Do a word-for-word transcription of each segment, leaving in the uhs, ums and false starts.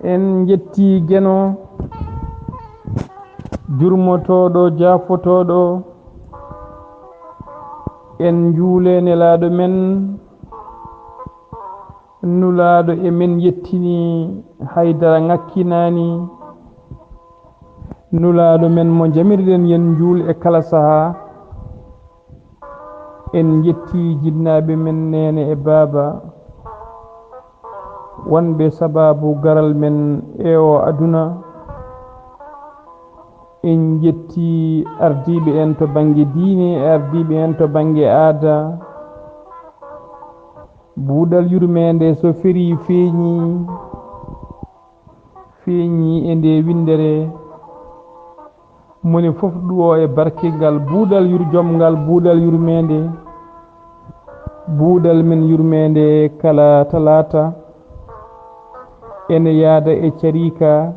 En njetti Geno, jurmotooɗo, jaafotooɗo. En njuule Nelaaɗo men, Nulaaɗo e men yettini, haydara ŋakkinaani. Nulaaɗo men mo njamirɗen yen njuul e kala sahaa. En njetti jinnaaɓe men neene e baaba, wonɓe sabaabu garal men e o aduna. En njetti ardiiɓe en to bannge diine e ardiiɓe en to bannge aada. Buuɗal yurmeende so ferii feeñi, feeñi e nde winndere. Moni fof ɗuwo e barke ngal buuɗal yur-, jom ngal buuɗal yurmeende. Buuɗal men yurmeende kala talaata ene yaada e cariika,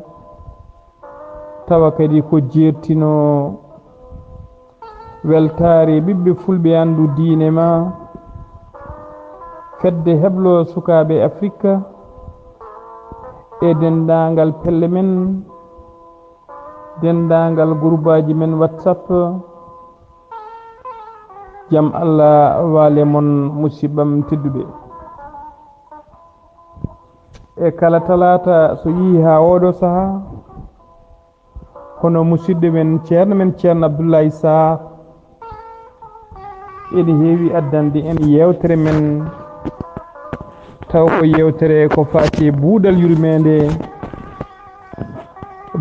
tawa kadi ko jeertino weltaare ɓiɓɓe fulɓe anndu diine ma, fedde heblo sukaaɓe Afrika e denndaangal pelle men, denndaangal gurbaaji men WhatsApp. Jam Allah waale mon, musidɓam tedduɓe. E kala talaata so yii haa oɗo sahaa, hono musidɗo men, ceerno men, Ceerno Abdoulaye Sarr, ene heewi addande en yeewtere men, taw ko yeewtere ko faati e buuɗal yurmeende.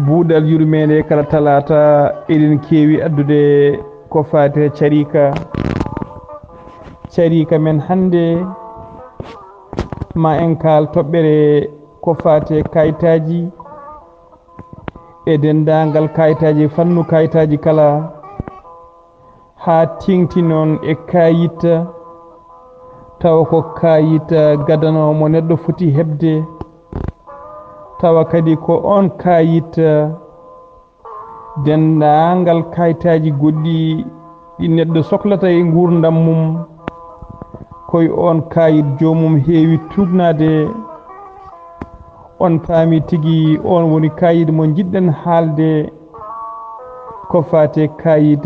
Buuɗal yurmeende kala talaata eɗen keewi addude ko faati e cariika. Cariika men hannde, ma en kaal toɓɓere ko faati e kayitaaji, e denndaangal kayitaaji, fannu kayitaaji kala, haa teeŋti noon e kayit, tawa ko kayit gadano mo neɗɗo foti heɓde, tawa kadi ko oon kayit denndaangal kayitaaji goɗɗi ɗi neɗɗo soklata e nguurndam mum, ko e oon kayit joomum heewi tuugnaade. On paami tigi, oon woni kayit mo njiɗɗen haalde, ko faati e kayit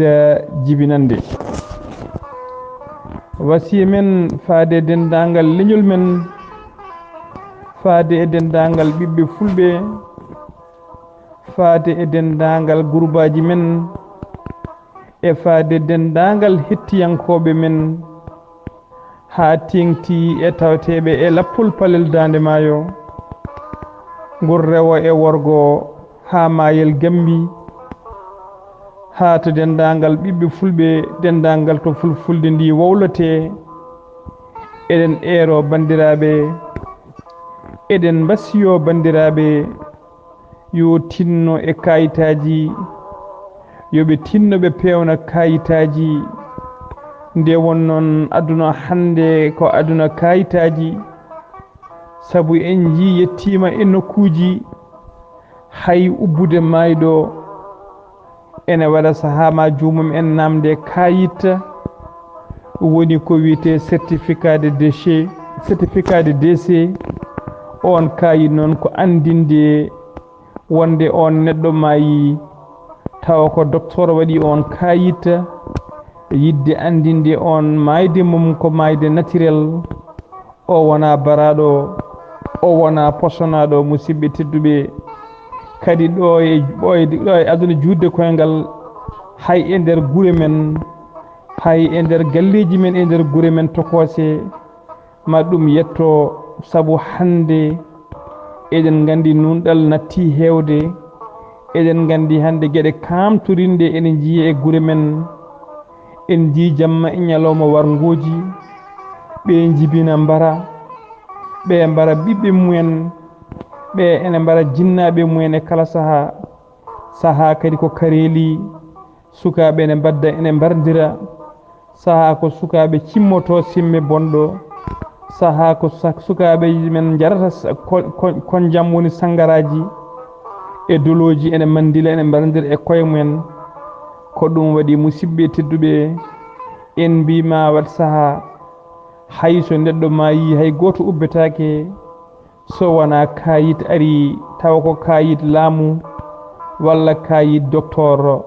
jibinannde. Wasiya men faade e denndaangal leñol men, faade e denndaangal ɓiɓɓe fulɓe, faade e denndaangal gurbaaji men, e faade denndaangal hettiyankooɓe men, haa teeŋti e tawteeɓe e lappol palel Daande Maayo, ngol rewo e worgo haa maayel Gammbi, haa to denndaangal ɓiɓɓe fulɓe, denndaangal to fulfulde ndi wowlotee. Eɗen eero banndiraaɓe, eɗen mbasiyoo banndiraaɓe, yo tinno e kayitaaji, yo ɓe tinno ɓe peewna kayitaaji. Nde won noon aduna hannde ko aduna kayitaaji, sabu en njii yettiima e nokkuuji, hay ubbude maayɗo ene waɗa sahaa ma joomum en naamde kayit, woni ko wiyetee certificat de décès, certificat de décès. Oon kayit noon ko anndinde wonde oon neɗɗo maayi, tawa ko docteur waɗi oon kayit, yiɗde anndinde oon maayde mum ko maayde naturel, o wonaa baraaɗo, o wonaa posonaaɗo, musidɓe tedduɓe. Kadi ɗo e, ɗo e, ɗo e aduna juutde koyngal, hay e nder gure men, hay e nder galleeji men, e nder gure men tokoose, ma ɗum yetto, sabu hannde eɗen nganndi nunɗal natti heewde. Eɗen nganndi hannde geɗe kaamtorinɗe ene njiye e gure men. En njii jamma e ñalawma warngooji, ɓe njibina mbara, ɓe mbara ɓiɓɓe mumen, ɓe ene mbara jinnaaɓe mumen e kala sahaa. Sahaa kadi ko kareeli, sukaaɓe ene mbadda, ene mbardira. Sahaa ko sukaaɓe cimmoto simme bonɗo. Sahaa ko sa-, sukaaɓe men njarata sa-, ko-, ko-, konjam woni sanngaraaji e dolooji ene manndila, ene mbarondira e koye mumen. Ko ɗum waɗi, musidɓe tedduɓe, en mbiima waɗ sahaa, hay so neɗɗo maayi, hay gooto ubbetaake, So wonaa kaayit arii tawa ko kaayit laamu walla kaayit doktoor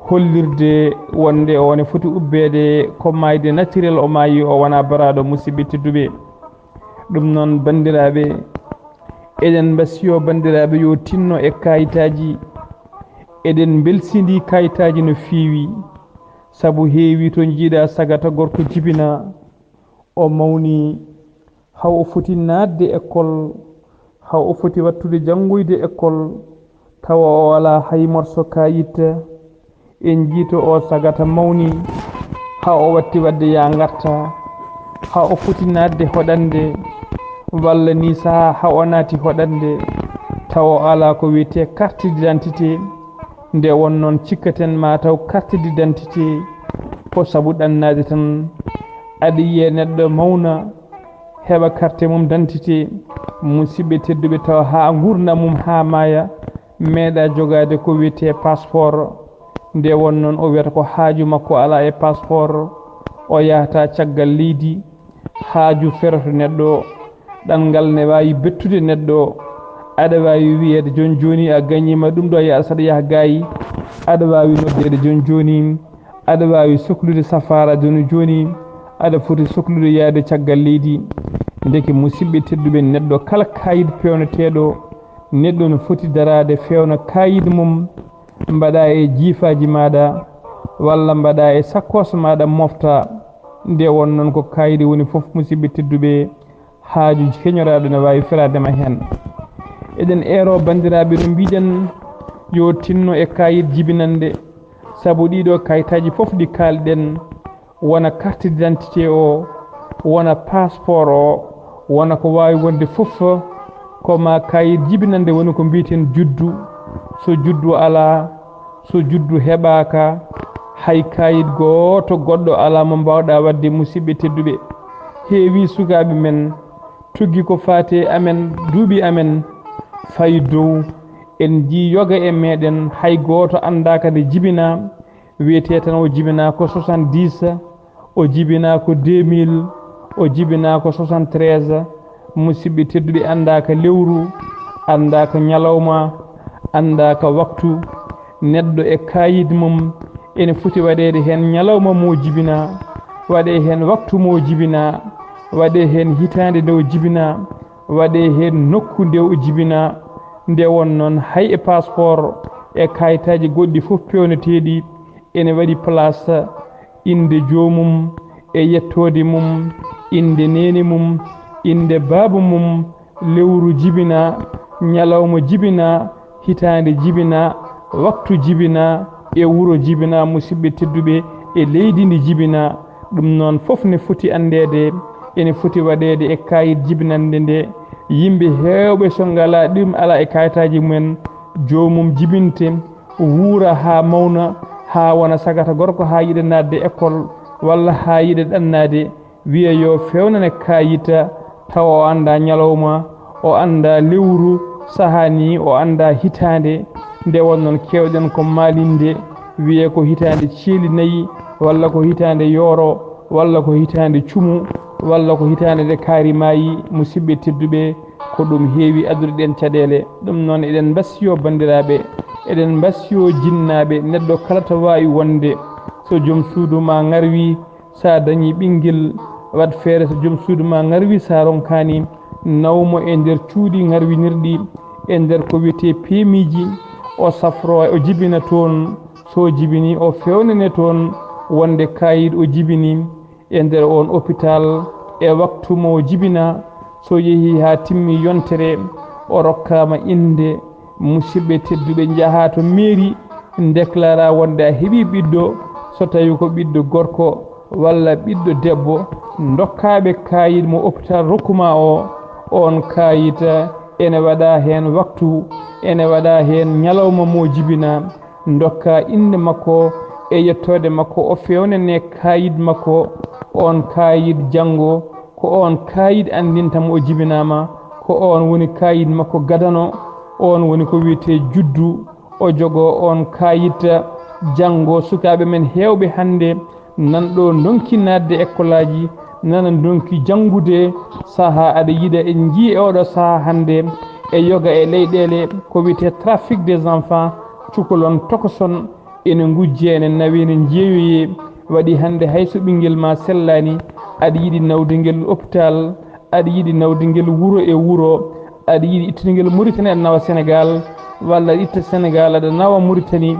hollirde wonde o ne foti ubbeede ko maayde naturel, o maayi o wonaa baraaɗo, musidɓe tedduɓe. Ɗum noon, banndiraaɓe, eɗen mbasiyoo banndiraaɓe yo tinno e kaayitaaji. Eɗen mbelsindii kaayitaaji no feewi, sabu heewi to njiiɗaa sagata gorko jibinaa, o mawni, haa o foti naatde ekkol, haa o foti wattude janngoyde ekkol, tawa o alaa hay morso kaayit. En njiito o sagata mawni, haa o watti waɗde yaa ngarta, haa o foti naatde hoɗande, walla ni sahaa haa o naati hoɗande, tawa o alaa ko wiyetee carte d'identité. Nde won noon cikkaten maa taw carte d'identité ko sabu ɗannaade tan. Aɗa yiya neɗɗo mawna, heɓa carte mum d'identité, musidɓe tedduɓe, tawa haa nguurndam mum haa maaya, meeɗa jogaade ko wiyetee passeport. Nde won noon o wiyata ko haaju makko alaa e passeport, o yahata caggal leydi. Haaju feroto neɗɗo, ɗanngal ne waawi bettude neɗɗo. Aɗa waawi wiyeede jooni jooni a gañiima ɗum ɗo, yaa saɗa yaha gaayi. Aɗa waawi noddeede jooni jooni, aɗa waawi soklude safaara jooni jooni, aɗa foti soklude yaade caggal leydi. Ndeke musidɓe tedduɓe, neɗɗo kala kaayit peewneteeɗo, neɗɗo no foti daraade feewna kaayit mum, mbaɗa e jiifaaji maaɗa walla mbaɗa e sakkoos maaɗa mofta. Nde won noon ko kaayit woni fof, musidɓe tedduɓe, haaju keñoraaɗo ne waawi feraade ma heen. Eɗen eero banndiraaɓe no mbiɗen yo tinno e kaayit jibinannde, sabu ɗiɗo kaayitaaji fof ɗi kaalɗen, wona carte d'identité o, wona passeport o, wona ko waawi wonde fof, ko ma kaayit jibinannde woni ko mbiyeten juddu. So juddu alaa, so juddu heɓaaka, hay kaayit gooto goɗɗo alaa mo mbaawɗa waɗde, musidɓe tedduɓe. Heewi sukaaɓe men tuggi ko faati e amen, duuɓi amen, fayi dow. En njii yoga e meɗen, hay gooto anndaaka nde jibinaa. Wiyetee tan o jibinaa ko soixante-dix, o jibinaa ko deux mille, o jibinaa ko soixante-treize. Musidɓe tedduɓe, anndaaka lewru, anndaaka ñalawma, anndaaka waktu. Neɗɗo e kaayit mum ene foti waɗeede heen ñalawma mo jibinaa, waɗee heen waktu mo jibinaa, waɗee heen hitaande nde o jibinaa, waɗee heen nokku nde o jibinaa. Nde won noon, hay e passeport e kaayitaaji goɗɗi fof peewneteeɗi, ene waɗi place innde joomum, e yettoode mum, innde neene mum, innde baaba mum, lewru jibinaa, ñalawma jibinaa, hitaande jibinaa, waktu jibinaa, e wuro jibinaa, musidɓe tedduɓe, e leydi ndi jibinaa. Ɗum noon fof ne foti anndeede, ene foti waɗeede e kaayit jibinannde nde. Yimɓe heewɓe so ngalaa ɗum, alaa e kaayitaaji mumen, joomum jibinte, wuura haa mawna, haa wona sagata gorko, haa yiɗa naatde école walla haa yiɗa ɗannaade, wiya yo feewnane kaayit, tawa o anndaa ñalawma, o anndaa lewru, sahaa ni o anndaa hitaande. Nde won noon, keewɗen ko maalinde, wiye ko hitaande ceeli nayi, walla ko hitaande yooro, walla ko hitaande cumu, walla ko hitaande nde kaari maayi. Musidɓe tedduɓe, ko ɗum heewi addude ɗeen caɗeele. Ɗum noon, eɗen mbasiyoo banndiraaɓe, eɗen mbasiyoo jinnaaɓe, neɗɗo kala to waawi wonde, so joom suudu ma ŋarwi, so a dañii ɓinngel, waɗ feere so joom suudu ma ŋarwi, so a ronkaani, naw mo e nder cuuɗi ŋarwinirɗi, e nder ko wiyetee P M I ji, o safroo, o jibina toon. So o jibinii, o feewnane toon wonde kaayit o jibinii e nder oon opitaal e waktu mo o jibinaa. So yehii haa timmi yontere, o rokkaama innde, musidɓe tedduɓe, njahaa to meeri, ndeklara wonde a heɓii ɓiɗɗo. So tawii ko ɓiɗɗo gorko walla ɓiɗɗo debbo, ndokkaaɓe kaayit mo opitaal rokkumaa o. Oon kaayit ene waɗa heen waktu, ene waɗa heen ñalawma mo jibinaa. Ndokkaa innde makko e yettoode makko, o feewnane kaayit makko. Oon kaayit janngo, ko oon kaayit anndinta mo o jibinaama, ko oon woni kaayit makko gadano, oon woni ko wiyetee juddu. O jogoo oon kaayit. Janngo, sukaaɓe men heewɓe hannde nan ɗo ndonki naatde ekkolaaji, nana ndonki janngude. Sahaa aɗa yiɗa, en njii e oɗo sahaa hannde e yoga e leyɗeele ko wiyetee trafic des enfants, cukalon tokoson ene ngujjee, ene nawee, ene njeeyoyee. Waɗi hannde hay so ɓinngel ma sellaani, aɗa yiɗi nawde ngel hôpital, aɗa yiɗi nawde ngel wuro e wuro, aɗa yiɗi ittude ngel Mauritanie aɗa nawa Sénégal, walla aɗa itta Sénégal aɗa nawa Mauritanie,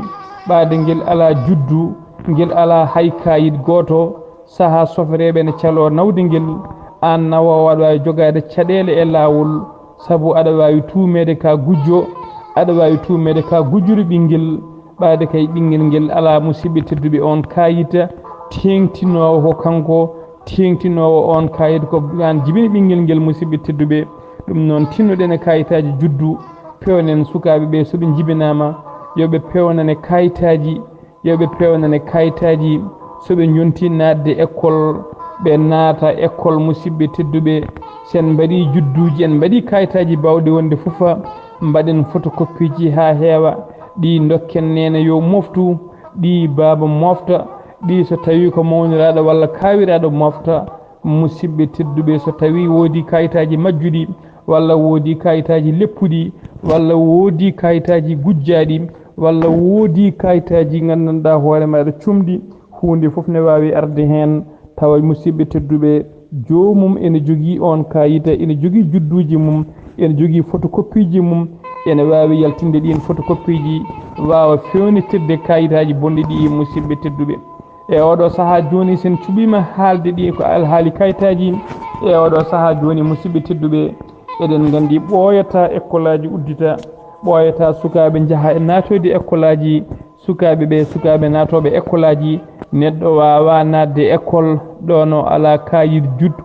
ɓaade ngel alaa juddu, ngel alaa hay kaayit gooto. Sahaa sofreeɓe ene caloo nawde ngel, aan nawoowo aɗa waawi jogaade caɗeele e laawol, sabu aɗa waawi tuumeede ka gujjo, aɗa waawi tuumeede ka gujjuɗo ɓinngel, ɓaade kay ɓinngel ngel alaa, musidɓe tedduɓe, oon kaayit teeŋtinoowo ko kanko, teeŋtinoowo oon kaayit ko aan jibini ɓinngel ngel, musidɓe tedduɓe. Ɗum noon, tinnoɗen e kaayitaaji juddu, pewnen sukaaɓe ɓe so ɓe njibinaama, yo ɓe pewnane kaayitaaji, yo ɓe pewnane kaayitaaji, so ɓe njonti naatde école, ɓe naata école, musidɓe tedduɓe. So en mbaɗii judduuji, en mbaɗii kaayitaaji baawɗi wonde fof, mbaɗen photocopieji haa heewa, ɗi ndokken neene yo moftu, ɗi baaba mofta, ɗi so tawii ko mawniraaɗo walla kaawiraaɗo mofta. Musidɓe tedduɓe, so tawii woodii kaayitaaji majjuɗi, walla woodii kaayitaaji leppuɗi, walla woodii kaayitaaji gujjaaɗi, walla woodii kaayitaaji nganndanɗaa hoore maaɗa comɗi, huunde fof ne waawi arde heen, tawa musidɓe tedduɓe, joomum ene jogii oon kaayita, ene jogii judduuji mum, ene jogii photocopieji mum, ene waawi yaltinde ɗiin photocopieji, waawa feewnitirde kaayitaaji bonɗi ɗi, musidɓe tedduɓe. E oɗo sahaa jooni, so en cuɓiima haalde ɗi ko alhaali kaayitaaji, e oɗo sahaa jooni, musidɓe tedduɓe, eɗen nganndi ɓooyataa ekkolaaji uddita, ɓooyataa sukaaɓe njaha e naatoyde ekkolaaji, sukaaɓe ɓe, sukaaɓe naatooɓe ekkolaaji, neɗɗo waawaa naatde ekkol ɗoon o alaa kaayit juddu,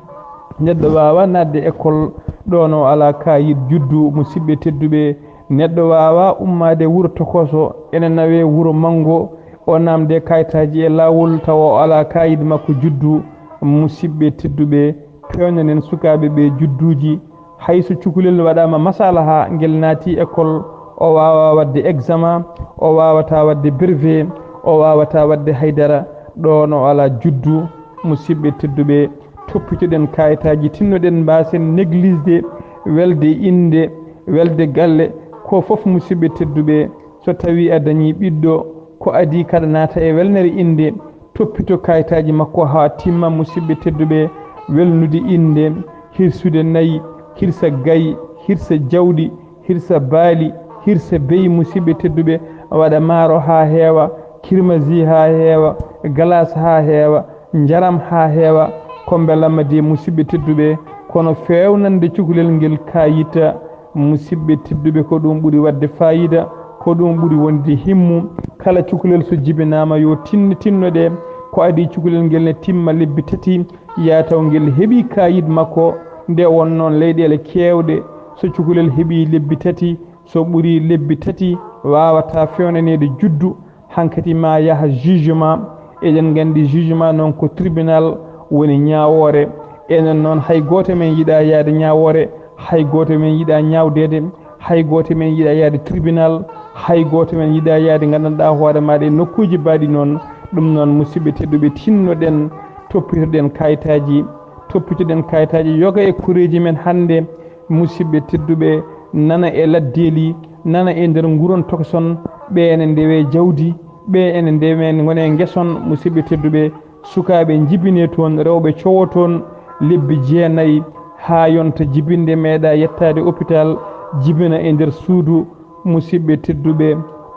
neɗɗo waawaa naatde ekkol ɗoon o alaa kaayit juddu, musidɓe tedduɓe, neɗɗo waawaa ummaade wuro tokoso ene nawee wuro manngo, o naamde kaayitaaji e laawol tawa o alaa kaayit makko juddu, musidɓe tedduɓe, peewnanen sukaaɓe ɓe judduuji, hay so cukalel waɗaama masalaha, ngel naati école, o waawaa waɗde examen, o waawataa waɗde brevet, o waawataa waɗde haydara, ɗoon o alaa juddu, musidɓe tedduɓe, toppitoɗen kaayitaaji, tinnoɗen, mbaasen négligde welde innde, welde galle, ko fof, musidɓe tedduɓe, so tawii a dañii ɓiɗɗo, ko adii kaɗa naata e welnere innde, toppito kaayitaaji makko haa timma, musidɓe tedduɓe, welnude innde, hirsude nayi, hirsa gayi, hirsa jawɗi, hirsa baali, hirsa beyi, musidɓe tedduɓe, waɗa maaro haa heewa, kirmasi haa heewa, galas haa heewa, njaram haa heewa, ko mbelamma de, musidɓe tedduɓe, kono feewnande cukalel ngel kaayita, musidɓe tedduɓe, ko ɗum ɓuri waɗde faayiida, ko ɗum ɓuri wonde himmu. Kala cukalel so jibinaama yo tinno, tinno ɗe, ko adii cukalel ngel ne timma lebbi tati, yaa taw ngel heɓii kaayit makko, nde won noon leyɗeele keewɗe, so cukalel heɓii lebbi tati, so ɓurii lebbi tati, waawataa fewnaneede juddu, hankadi ma yaha jugement. Eɗen nganndi jugement noon ko tribunal woni ñaawoore. Enen noon hay gooto men yiɗaa yahde ñaawoore, hay gooto men yiɗaa ñaawdeede, hay gooto men yiɗaa yahde tribunal, hay gooto men yiɗaa yahde nganndanɗaa hoore maaɗa e nokkuuji baaɗi noon. Ɗum noon, musidɓe tedduɓe, tinnoɗen, toppitoɗen kayitaaji, toppitoɗen kayitaaji yoga e koreeji men hannde. Musidɓe tedduɓe, nana e laddeeli, nana e nder nguron tokson, ɓe ene ndewe jawdi, ɓe ene ndewe ngone ngeson, musidɓe tedduɓe, sukaaɓe njibine toon, rewɓe cowo toon, lebbi jeenayi, haa yonta jibinde meeɗa yettaade hôpital, jibina e nder suudu, musidɓe tedduɓe,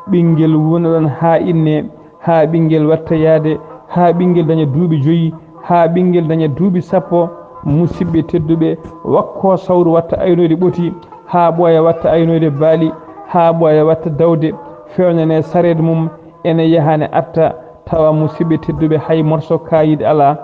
ɓinngel wona ɗon haa inne, haa ɓinngel watta yahde, haa ɓinngel daña duuɓi joyi, haa ɓinngel daña duuɓi sappo, musidɓe tedduɓe, wakkoo sawru watta aynoyde ɓoti, haa ɓooya watta aynoyde baali, haa ɓooya watta dawde, feewnane sareet mum, ene yaha ne arta, tawa musidɓe tedduɓe hay morso kaayit alaa.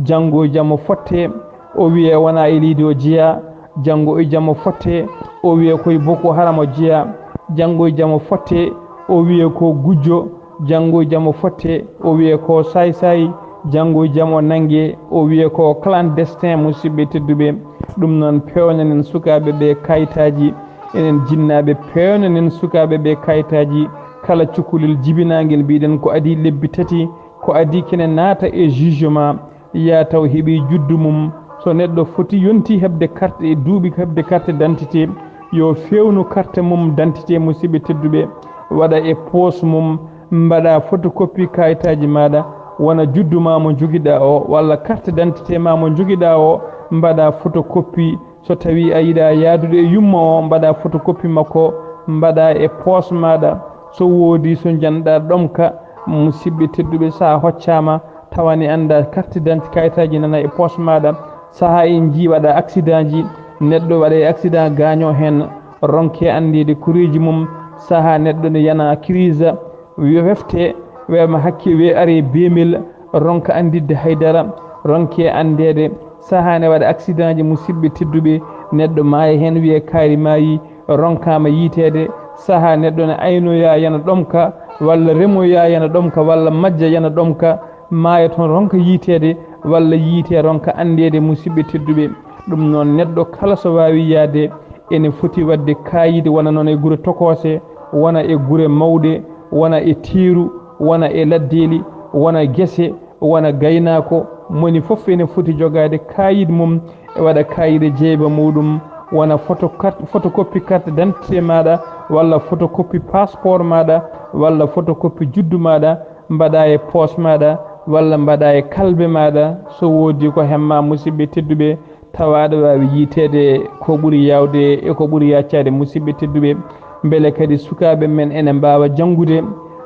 Janngo e jam o fotte, o wiye wonaa e leydi o jeyaa. Janngo e jam o fotte, o wiye ko e Boko Haram o jeyaa. Janngo e jam o fotte, o wiye ko gujjo. Janngo e jam o fotte, o wiye ko saay-saay. Janngo e jam o nannge, o wiye ko clandestin, musidɓe tedduɓe. Ɗum noon, peewnanen sukaaɓe ɓe kayitaaji, enen jinnaaɓe, peewnanen sukaaɓe ɓe kayitaaji. Kala cukalel jibinaangel, mbiɗen ko adii lebbi tati, ko adii kene naata e jugement. yaa taw heɓi juddu mum. So neɗɗo foti yonti heɓde carte e duuɓi heɓde carte d'identité, yo fewnu carte mum d'identité, musidɓe tedduɓe, waɗa e poos mum, mbaɗa photocopie kayitaaji maaɗa, wona juddu ma mo njogiɗaa o, walla carte d'identité ma mo njogiɗaa o, mbaɗa photocopie. So tawi a yiɗa yaadude e yumma o, mbaɗa photocopie makko, mbaɗa e poos maaɗa. So woodi, so njanɗa ɗomka, musidɓe tedduɓe, so a hoccaama, tawa ne annda carte d'identité, kayitaaji nana e poos maaɗa. Sahaa en njii waɗa accident ji, neɗɗo waɗa e accident gaaño heen, ronke anndeede kureeji mum. Sahaa neɗɗo ne yana crise, wefte, wema hakke, we are beemel, ronka anndidde haydara, ronke anndeede. Sahaa ne waɗa accident ji, musidɓe tedduɓe, neɗɗo maaya heen, wiye kaari maayi, ronkaama yiiteede. Sahaa neɗɗo ne aynoya yana ɗomka, walla remoya yana ɗomka, walla majja yana ɗomka, maaya toon, ronka yiiteede, walla yiite ronka anndeede, musidɓe tedduɓe. Ɗum noon, neɗɗo kala so waawi yahde, ene foti waɗde kaayit, wona noon e gure tokoose, wona e gure mawɗe, wona e teeru, wona e laddeeli, wona gese, wona gaynaako, moni fof ene foti jogaade kaayit mum, e waɗa kaayit e jeeba muuɗum, wona photo carte, photocopie carte d'identité maaɗa, walla photocopie passeport maaɗa, walla photocopie juddu maaɗa, mbaɗa e poos maaɗa, walla mbaɗa e kalbe maaɗa, so woodi ko hemma, musidɓe tedduɓe, tawa aɗa waawi yiiteede ko ɓuri yaawde e ko ɓuri yaccaade, musidɓe tedduɓe. Mbele kadi sukaaɓe men ene mbaawa janngude,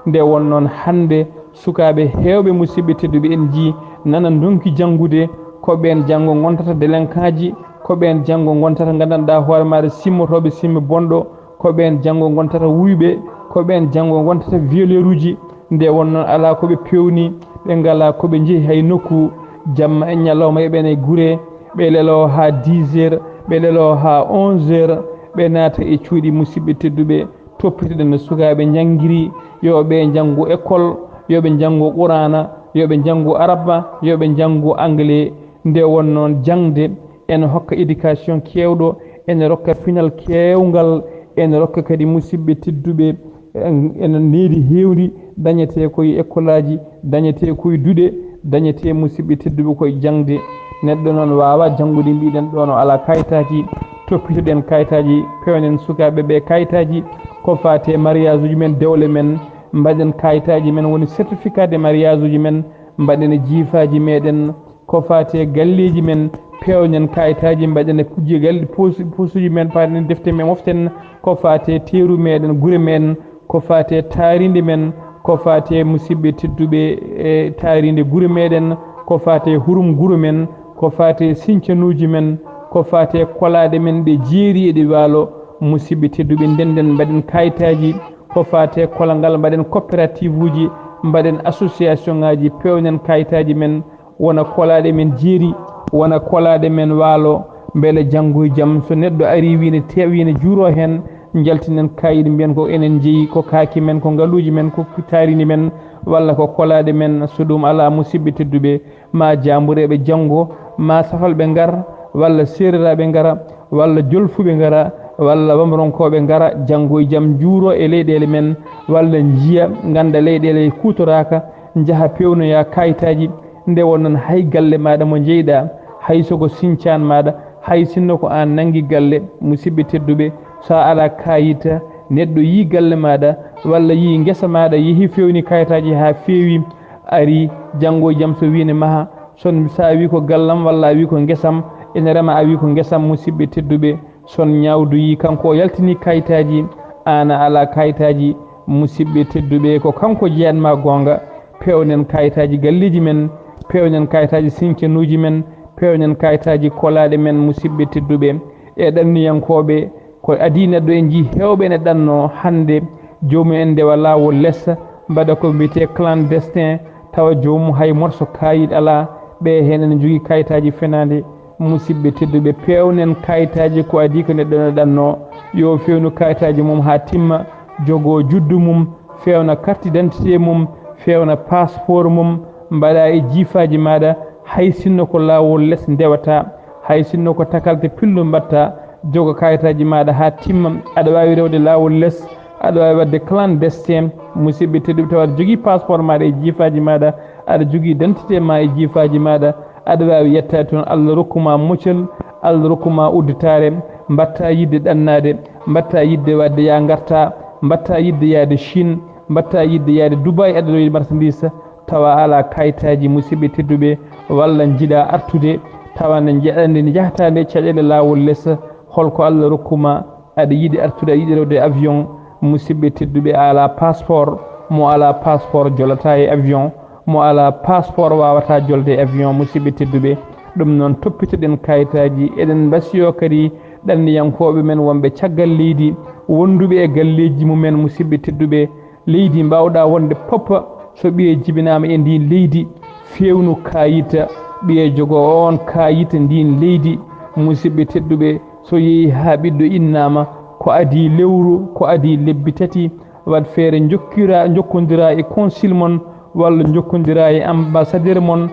nde won noon hannde sukaaɓe heewɓe, musidɓe tedduɓe, en njii nana ndonki janngude, ko ɓeen janngo ngontata délinquant ji, ko ɓeen janngo ngontata, nganndanɗaa hoore maaɗa, simmotooɓe simme bonɗo, ko ɓeen janngo ngontata wuyɓe, ko ɓeen janngo ngontata violeur uji. Nde won noon, alaa ko ɓe peewni, ɓe ngalaa ko ɓe njehi hay nokku. Jamma e ñalawma eɓe ne gure, ɓe leloo haa dix heures, ɓe leloo haa onze heures, ɓe naata e cuuɗi, musidɓe tedduɓe. Toppitoɗen no sukaaɓe njanngiri, yo ɓe njanngu école, yo ɓe njanngu Quraana, yo ɓe njanngu Araba, yo ɓe njanngu Anglais. Nde won noon, jaŋde ene hokka éducation keewɗo, ene rokka pinal keewngal, ene rokka kadi, musidɓe tedduɓe, en, ene needi heewndi dañetee ko e ekkolaaji, dañetee ko e duɗe, dañetee, musidɓe tedduɓe, ko e jaŋde. Neɗɗo noon waawaa janngude, mbiɗen ɗoon o alaa kayitaaji, toppitoɗen kayitaaji, pewnen sukaaɓe ɓe kayitaaji, ko faati e mariage uji men, dewle men, mbaɗen kayitaaji men, woni certificat de mariage uji men, mbaɗen e jiifaaji meɗen, ko faati e galleeji men, peewnen kayitaaji, mbaɗen e kujje galle, poos-, posuuji men, paɗen defte men, moften ko faati e teeru meɗen, gure men, ko faati e taarinde men, ko faati e, musidɓe tedduɓe, e taarinde gure meɗen, ko faati e hurum gure men, ko faati e sincanuuji men, ko faati e kolaaɗe men ɗe jeeri e ɗe waalo, musidɓe tedduɓe, ndenden mbaɗen kayitaaji, ko faati e kolangal mbaɗen coopérative uji, mbaɗen association ŋaaji, peewnen kayitaaji men, wona kolaaɗe men jeeri, wona kolaaɗe men waalo, mbele janngo e jam so neɗɗo arii wiine te-, wiine juuroo heen, njaltinen kaayit, mbiyen ko enen njeyi, ko kaaki men, ko ngaluuji men, ko taarindi men, walla ko kolaaɗe men. So ɗum alaa, musidɓe tedduɓe, ma jaambureeɓe janngo, ma safalɓe ngar, walla seereraaɓe ngara, walla jolfuɓe ngara, walla wamronkooɓe ngara, janngo e jam njuuroo e leyɗeele men, walla njiya, ngannda leyɗeele kuutoraaka, njaha peewnoya kayitaaji. Nde won noon, hay galle maaɗa mo njeyɗaa, hay so ko sincaan maaɗa, hay sinno ko aan nanngi galle, musidɓe tedduɓe, so a alaa kayit, neɗɗo yii galle maaɗa, walla yii ngesa maaɗa, yehi feewni kayitaaji haa feewi, ari janngo e jam so wiine maha, son so a wii ko gallam walla a wii ko ngesam, ene rema, a wii ko ngesam, musidɓe tedduɓe, son ñaawdu yii kanko o yaltini kayitaaji, aan a alaa kayitaaji, musidɓe tedduɓe, ko kanko jeyanma goonga. Peewnen kayitaaji galleeji men, peewnen kayitaaji sincanuuji men, peewnen kayitaaji kolaaɗe men, musidɓe tedduɓe. E ɗanniyankooɓe, ko adii neɗɗo, en njii heewɓe ene ɗannoo hannde, joomum en ndewa laawol les, mbaɗa ko mbiyetee clandestin, tawa joomum hay morso kaayit alaa, ɓe heen ene njogii kayitaaji fenaande. Musidɓe tedduɓe, peewnen kayitaaji, ko adii ko neɗɗo ene ɗannoo, yo feewnu kayitaaji mum haa timma, jogoo juddu mum, feewna carte d'identité mum, feewna passeport mum, mbaɗa e jiifaaji maaɗa, hay sinno ko laawol les ndewata, hay sinno ko takalte pillu mbaɗta, jogo kayitaaji maaɗa haa timma. Aɗa waawi rewde laawol les, aɗa waawi waɗde clandestin, musidɓe tedduɓe, tawa aɗa jogii passeport maaɗa e jiifaaji maaɗa, aɗa jogii identité ma e jiifaaji maaɗa, Aɗa waawi yettaade toon, Allah rokku ma muccal, Allah rokku ma udditaare, mbaɗta yiɗde ɗannaade, mbaɗta yiɗde waɗde yaa ngarta, mbaɗta yiɗde yaade Chine, mbaɗta yiɗde yaade Dubaï, aɗa waɗi marchandise, tawa alaa kayitaaji, musidɓe tedduɓe, walla njiɗa artude, tawa nde njaɗande nde njahata nde caɗeele laawol les, holko Allah rokku ma, aɗa yiɗi artude, aɗa yiɗi rewde avion, musidɓe tedduɓe, a alaa passeport, mo alaa passeport jolata e avion, mo alaa passeport waawata jolde e avion, musidɓe tedduɓe. Ɗum noon, toppitoɗen kayitaaji, eɗen mbasiyo kadi ɗanniyankooɓe men wonɓe caggal leydi, wonduɓe e galleeji mumen, musidɓe tedduɓe, leydi mbaawɗa wonde poppa, so ɓiye jibinaama e ndin leydi, fewnu kaayita, ɓiye jogo on kaayita ndin leydi, musidɓe tedduɓe, so yehi haa ɓiɗɗo innaama, ko adii lewru, ko adii lebbi tati, waɗ feere njokkira, njokkondira e consul mon, walla njokkondira e ambassadeur mon,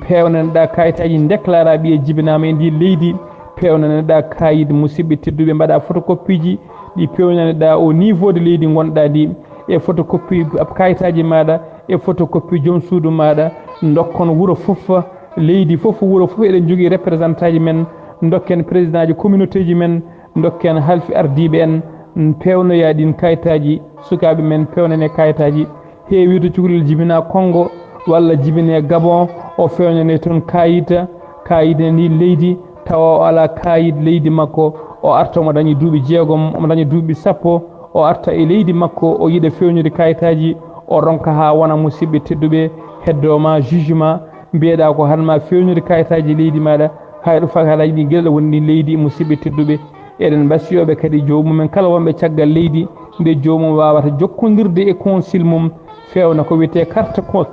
peewnaneɗa kayitaaji déclara ɓiye jibinaama e ndin leydi, peewnaneɗa kayit, musidɓe tedduɓe, mbaɗa photocopieji ɗi peewnaneɗa au niveau de leydi ngonɗa ndi, e photocopie kayitaaji maɗa, e photocopie joom suudu maɗa, dokkon wuro fof, leydi fof, wuro fof, eɗen jogii représentant ji men, dokken président ji communauté ji men, dokken halfi ardiiɓe en, peewnoya ɗin kayitaaji, sukaaɓe men peewnane kayitaaji, heewi to cukalel jibina Congo walla jibine Gabon, o feewnane toon kayita, kayit e ndin leydi, tawa o alaa kayit leydi makko, o arta omo dañi duuɓi jeegom, omo dañi duuɓi sappo, o arta e leydi makko, o yiɗa feewnude kayitaaji, o ronka haa wona, musidɓe tedduɓe, heddo ma jugement, mbiyeɗa ko han ma feewnude kayitaaji leydi maɗa, hayɗo fakalaji ɗi geɗe woni ɗin leydi, musidɓe tedduɓe. Eɗen mbasiyoɓe kadi joomum en kala wonɓe caggal leydi, nde joomum wawata jokkondirde e consul mum, fewna ko wiyete carte con-,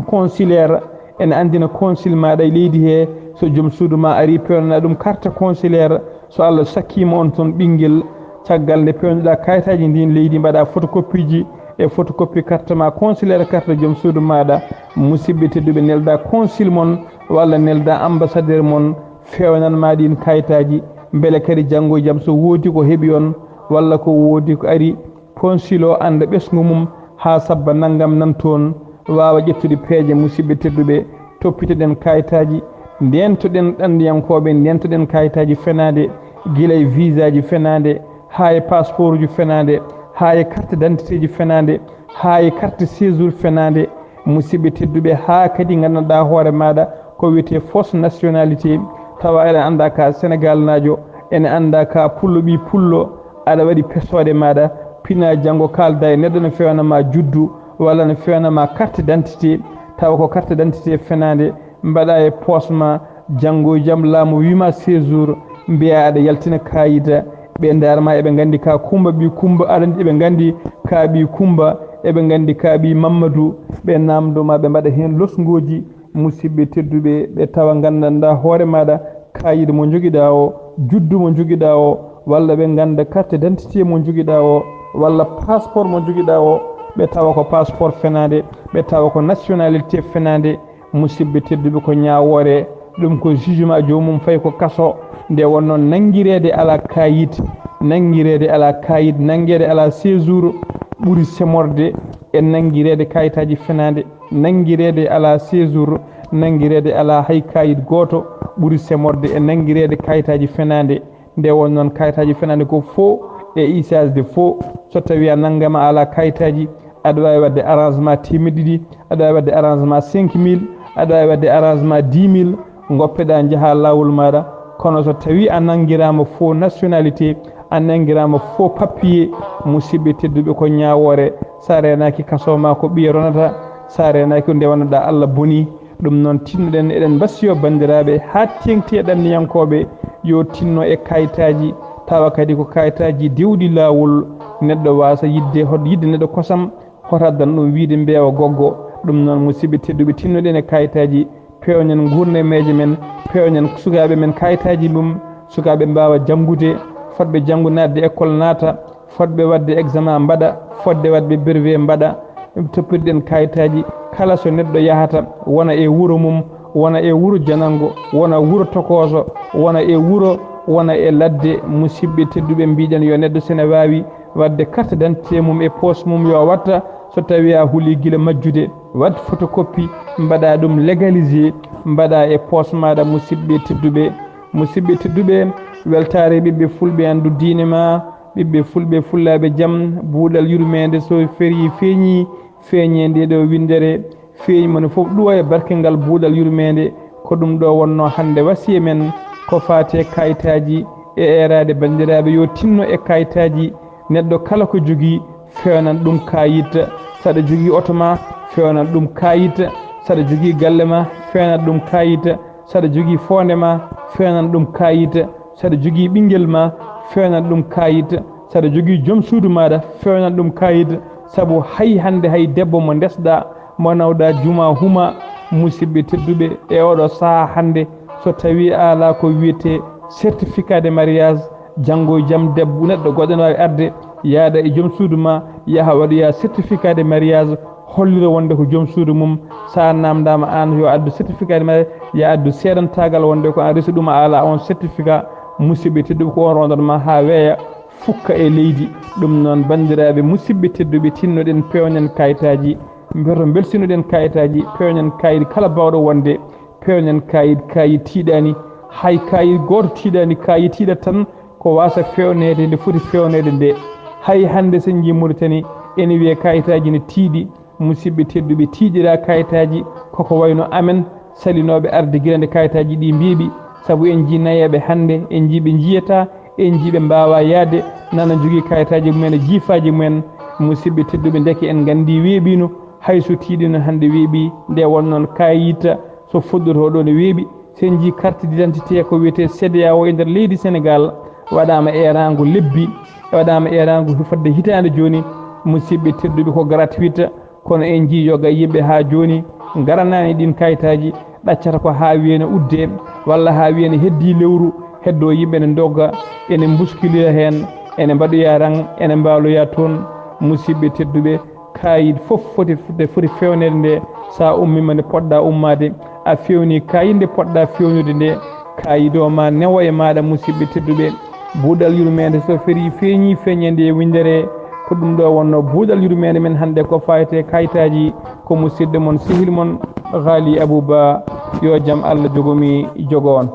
consulaire, ene andina consul maɗa e leydi he, so joom suudu ma ari, pewnana ɗum carte consulaire, so Allah sakkima on toon ɓinguel, caggal nde pewnoɗa kayitaji ndin leydi, mbaɗa photocopie ji e photocopie carte ma consulaire, carte joom suudu maɗa, musidɓe tedduɓe, nelda consul mon walla nelda ambassadeur mon, fewnan ma ɗin kayitaji, beele kadi janngo e jam so woodi ko heɓi on, walla ko woodi ko ari, consul o anda ɓesngu mum, haa sabba nanngam nan toon, waawa ƴettude peeje, musidɓe tedduɓe, toppitoɗen kayitaaji, ndeentoɗen ɗanndiyankooɓe, ndeentoɗen kayitaaji fenaande, gila e visaaji fenaande, haa e passeportji fenaande, haa e carte d'identité ji fenaande, haa e carte séjour fenaande, musidɓe tedduɓe, haa kadi nganndanɗaa hoore maaɗa ko wiyetee fausse nationalité, tawa eɗen annda ka Sénégalnaajo, ene annda ka pullo ɓii pullo, aɗa waɗi pesoode maaɗa, pina janngo kaalda e neɗɗo ne fewna ma juddu, walla ne fewna ma carte d'identité, tawa ko carte d'identité fenaande, mbaɗa e poos ma, janngo e jam laamu wima séjour, mbiya aɗa yaltina kayita, ɓe ndaar ma, eɓe nganndi ka Kumba ɓii Kumba, aɗa anndi eɓe nganndi ka ɓii Kumba, eɓe nganndi ka ɓii Mammadu, ɓe namdo ma, ɓe mbaɗa heen losngooji, musidɓe tedduɓe, ɓe tawa nganndanɗaa hoore maaɗa, kayit mo njogiɗaa o, juddu mo njogiɗaa o, walla ɓe ngannda carte d'identité mo njogiɗaa o, walla passeport mo njogiɗaa o, ɓe tawa ko passeport fenaande, ɓe tawa ko nationalité fenaande, musidɓe tedduɓe, ko ñaawoore, ɗum ko jugement joomum fayi ko kaso, nde wonno nanngireede alaa kayit, nanngireede alaa kayit, nanngeede alaa séjour ɓuri semorde e nanngireede kayitaaji fenaande, nanngireede alaa séjour, nanngireede alaa hay kayit gooto ɓuri semorde e nanngireede kayitaaji fenaande. Nde won noon kayitaaji fenaande ko faux e usage de faux. So tawi a nanngama a alaa kayitaaji, aɗa waawi waɗde arrangement teemeɗɗe ɗiɗi, aɗa waawi waɗde arrangement cinq mille, aɗa waawi waɗde arrangement dix mille, ngoppeɗaa njahaa laawol maaɗa. Kono so tawi a nanngiraama faux nationalité, a nanngiraama faux papier, musidɓe tedduɓe, ko ñaawoore. So a reenaaki kaso ma ko ɓiye ronata, so a reenaaki ko ndewannoɗaa Allah boni. Ɗum noon, tinnoɗen, eɗen mbasiyo banndiraaɓe haa teeŋti e ɗanniyankooɓe yo tinno e kayitaaji, tawa kadi ko kayitaaji dewɗi laawol, neɗɗo waasa yiɗde, hod-, yiɗde neɗɗo kosam, hota addan ɗum wiyde mbeewa goggo. Ɗum noon, musidɓe tedduɓe, tinnoɗen e kayitaaji, peewnen nguurnemeeje men, peewnen sukaaɓe men kayitaaji mum, sukaaɓe mbaawa janngude, fotɓe janngu naatde école naata, fotɓe waɗde examen mbaɗa, fotde waɗde brevet mbaɗa, toppitoɗen kayitaaji. Kala so neɗɗo yahata, wona e wuro mum, wona e wuro janango, wona wuro tokooso, wona e wuro, wona e ladde, musidɓe tedduɓe, mbiɗen yo neɗɗo, so ene waawi waɗde carte d'identité mum e poos mum, yo watta, so tawi a huli gila majjude, waɗ photocopie, mbaɗa ɗum légalisé, mbaɗa e poos maɗa, musidɓe tedduɓe. Musidɓe tedduɓe, weltaare ɓiɓɓe fulɓe anndu diine ma, ɓiɓɓe fulɓe fullaaɓe jam, buuɗal yurmeende so ferii feeñi, feeñe nde ɗo winndere, feeñi moni fof ɗuwa e barke ngal buuɗal yurmeende. Ko ɗum ɗo wonno hannde wasiya men ko faati e kayitaaji e eeraade banndiraaɓe yo tinno e kayitaaji. Neɗɗo kala ko jogii, feewnan ɗum kaayit. Saɗa jogii oto ma, feewnan ɗum kaayit. Saɗa jogii galle ma, feewnan ɗum kaayit. Saɗa jogii foonde ma, feewnan ɗum kaayit. Saɗa jogii ɓinngel ma, feewnan ɗum kaayit. Saɗa jogii joom suudu maaɗa, feewnan ɗum kaayit. Sabu hay hannde hay debbo mo ndesɗa, mo nawɗa juma huma, musidɓe tedduɓe, e oɗo sahaa hannde, so tawi a alaa ko wiyetee certificat de mariage, janngo e jam debbo, neɗɗo goɗɗo ne waawi arde, yaada e joom suudu ma, yaha waɗoya certificat de mariage, hollira wonde ko joom suudu mum. Sa namdama an yo addu certificat de mariage, ya addu seedantagal wonde ko an resi ɗum, a ala on certificat, musidɓe tedduɓe, ko on rondata ma ha weeya, fukka e leydi. Ɗum noon, banndiraaɓe musidɓe tedduɓe, tinnoɗen, pewnen kayitaaji, mbeto mbelsinoɗen kayitaaji, pewnen kayit kala bawɗo wonde, pewnen kayit, kayit tiiɗaani, hay kayit gooto tiiɗaani, kayit tiiɗat tan ko wasa fewneede nde foti fewneede nde. Hay hannde so en njii Mauritanie ene wiyee kayitaaji ne tiiɗi, musidɓe tedduɓe, tiiɗira kayitaaji koko wayno amen salinooɓe arde gila nde kayitaaji ɗi mbiiɓi, sabu en njii nayeeɓe hannde, en njii ɓe njiyataa, en njii ɓe mbaawaa yahde, nana njogii kayitaaji mumen e jiifaaji mumen. Musidɓe tedduɓe, ndeke en nganndii weeɓiino, hay so tiiɗiino hannde weeɓii, nde won noon kayit so fuɗɗotoo ɗo ne weeɓi, so en njii carte d'identité ko wiyetee C D A O e nder leydi Sénégal, waɗaama eeraango lebbi, waɗaama eeraango fodde hitaande jooni, musidɓe tedduɓe, ko gratuite, kono en njii yoga yimɓe haa jooni ngaranaani ɗin kayitaaji, ɗaccata ko haa wiyene uddee, walla haa wiyene heddii lewru, heddoo yimɓe ne ndogga, ene mbuskilira heen, ene mbaɗoya rang, ene mbaaloya toon, musidɓe tedduɓe, kayit fof foti, foti, foti fewneede nde, sa ummiima nde poɗɗa ummaade, a fewni kayit nde poɗɗa fewnude nde, kayit o ma newo e maaɗa, musidɓe tedduɓe. Buuɗal yurmeende so ferii feeñi, feeñeende e winndere, ko ɗum ɗo wonno buuɗal yurmeende men hannde ko fayte kayitaaji, ko musidɗo mon, sehil mon, Ghali Abou Ba, yo jam Allah jogomi jogo on.